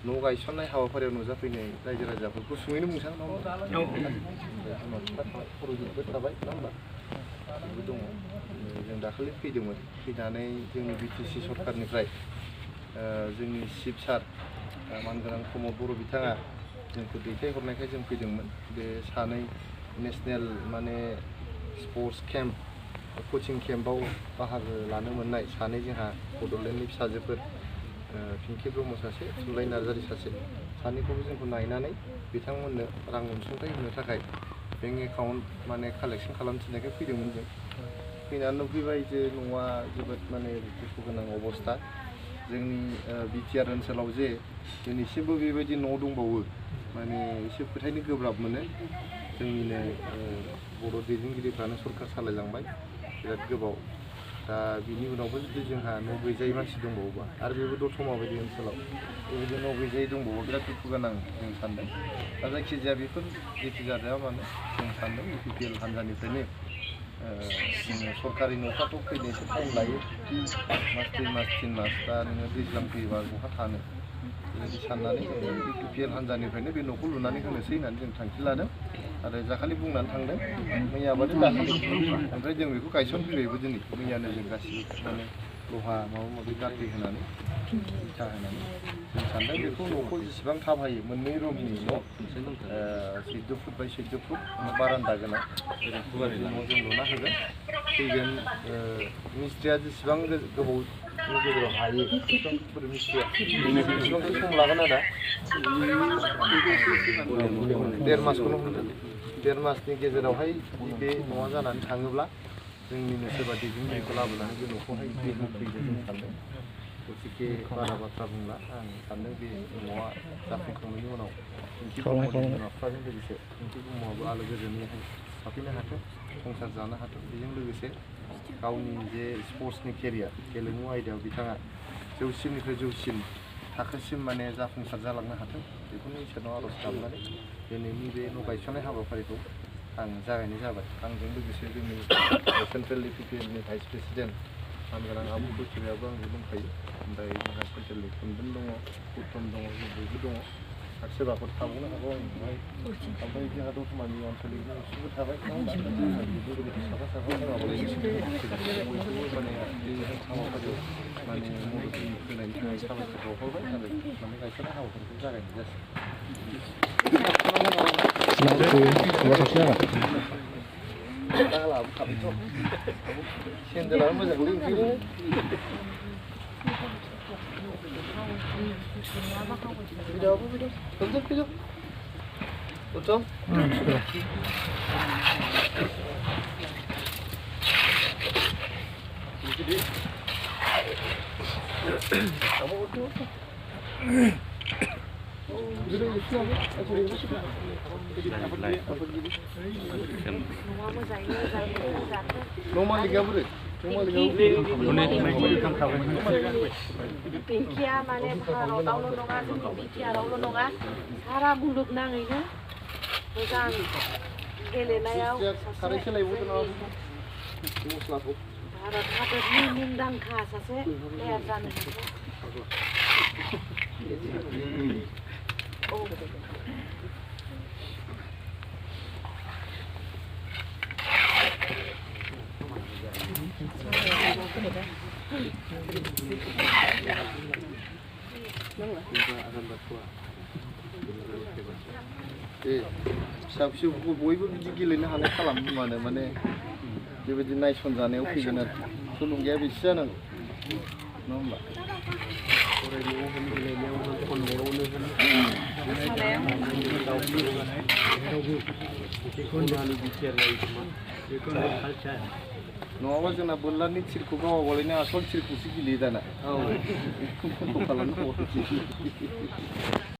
न' गायसननाय हाबाफारियाव नुजाफैनाय रायजो राजाफोरखौ सुङैनो बुंसां नङा होमबा फरायजोबबाय थाबाय नङा होमबा बेबो दङ जों दाखालि फैदोंमोन फैनानै जोंनि बिटिसि सरकारनिफ्राय जोंनि चिफ सार मानगोनां प्रमद बर' बिथाङा जोंखौ दैथायहरनायखाय जों फैदोंमोन बे सानै नेशनेल माने स्पर्ट्स केम्प कोचिं केम्पआव बाहागो लानो मोननाय सानै जोंहा बड'लेण्डनि फिसाजोफोर पिंकी ब्रह्म सासे थुनलाइ नार्जारी सासे सानैखौबो जोंखौ नायनानै बिथांमोननो रां अनसुंथाइ होनो थाखाय बेंक एकाउन्ट माने कालेक्सन खालामथिनायखाय फैदोंमोन जों फैनानै नुफैबाय जे न'आ जोबोद माने दुखु गोनां अबस्था जोंनि बिटिआर ओनसोलाव जे दिनैसिमबो बेबायदि न' दंबावो माने एसे फोथायनो गोब्राब मोनो जोंनिनो बर' दैदेनगिरिफ्रानो सरकार सालायलांबाय बिराद गोबाव दा बिनि उनावबो जुदि जोंहा न' गैजायै मानसि दंबावोबा आरो बेबो दतमा बायदि ओनसोलाव बेबायदि न' गैजायै दंबावो बिराद दुखु गोनां जों सानदों दा जायखिजाया बेफोर जेखि जाया मानो जों सानदों इउपिपिएल हान्जानिफ्रायनो जोङो सरकारि न'फ्राथ' फैनो एसे टाइम लायो मास 2 मास 3 मास दा नोङो दैज्लां फैयोबा बहा थानो बेबायदि साननानै जोङो इउपिपिएल हान्जानिफ्रायनो बे न'खौ लुनानै होनोसै होननानै जों थांखि लादों आरो दाखालि बुंनानै थांदों मैयाबानो दाखालि ओमफ्राय जों बेखौ गायसनफैबायबो दिनै मैयानो जों गासिबो माने लहा माबा माबि गारलि होनानै इथा होनानै जों सानदों बेखौ न'खौ जेसेबां थाब हायो मोननै रुमनि न' 14 फुट बाय 14 फुट बारान्दा गोनां बेबायदि न' जों लुना होगोन फैगोन मिस्ट्रिया जेसेबां गोबावनि गेजेराव हायो बेसेबां मिस्ट्रिया बेसेबांसो सम लागोन आदा 1.5 मासखौनो हमदों 1.5 मासनि गेजेरावहाय बे न'आ जानानै थाङोब्ला जोंनिनो सोरबा दैदेनगिरिखौ लाबोनानै बे न'खौहाय होफैनो जों सानदों गतिके बारा बाथ्रा बुंला आं सानदों बे न'आ जाफुंखांनायनि उनाव बिमा बिफाजों लोगोसे पिंकी ब्रह्मआबो आलो गोजोनैहाय थाफैनो हाथों संसार जानो हाथों बेजों लोगोसे गावनि जे स्पर्ट्सनि केरियार गेलेमु आयदायाव बिथाङा जौसिननिफ्राय जौसिन थाखोसिम माने जाफुंसार जालांनो हाथों बेखौनो इसोरनाव आर'ज गाबनानै दिनैनि बे न' गायसननाय हाबाफारिखौ आं जागायनाय जाबाय आंजों लोगोसे जोंनि सेन्ट्रेल इउपिपिएलनि भाइस प्रेसिडेन्ट मानगोनां आबु बोसोरियाबो आंजों दंफायो ओमफ्राय जोंहा सेन्ट्रेलनि खुन्दुन दङ उत्तम दङ बयबो दङ आरो सोरबाफोर थाबावनो हागौ आंनिहाय ओमफ्राय जोंहा दतमानि आनसलिक सुबो थाबाय बेफोरबायदि साफा होनाबालाय बयखौबो माने बे हाबाफारियाव माने मदद होनायनि थाखाय साबायखर बावहरबाय आरो माने गायसननाय हाबाफारिखौ जागायनाय जासिगोन सेन्देलाबो मोजांलै ओंखायनो फैदो उत्तम पिंकीया माने भारतावल' नङा जोंनि बिटिआरआवल' नङा सारा मुलुगनाङैनो मोजां गेलेनायाव भारत हादरनि मुंदांखा सासे प्लेयार जानो हागौ फिसा फिसौखौ बयबो बिदि गेलेनो हानाय खालामो माने बेबायदि नायसनजानायाव फैगोन आरो थुलुंगाया बेसे जानांगौ नङा होमबा फरायनायाव होन गेलेनायाव होन खननायावनो होन नङाबा जोंना बोरलानि थिरखौ गावाबालायनो आसल थिरखौसो गेलेयो दाना औ खालामनो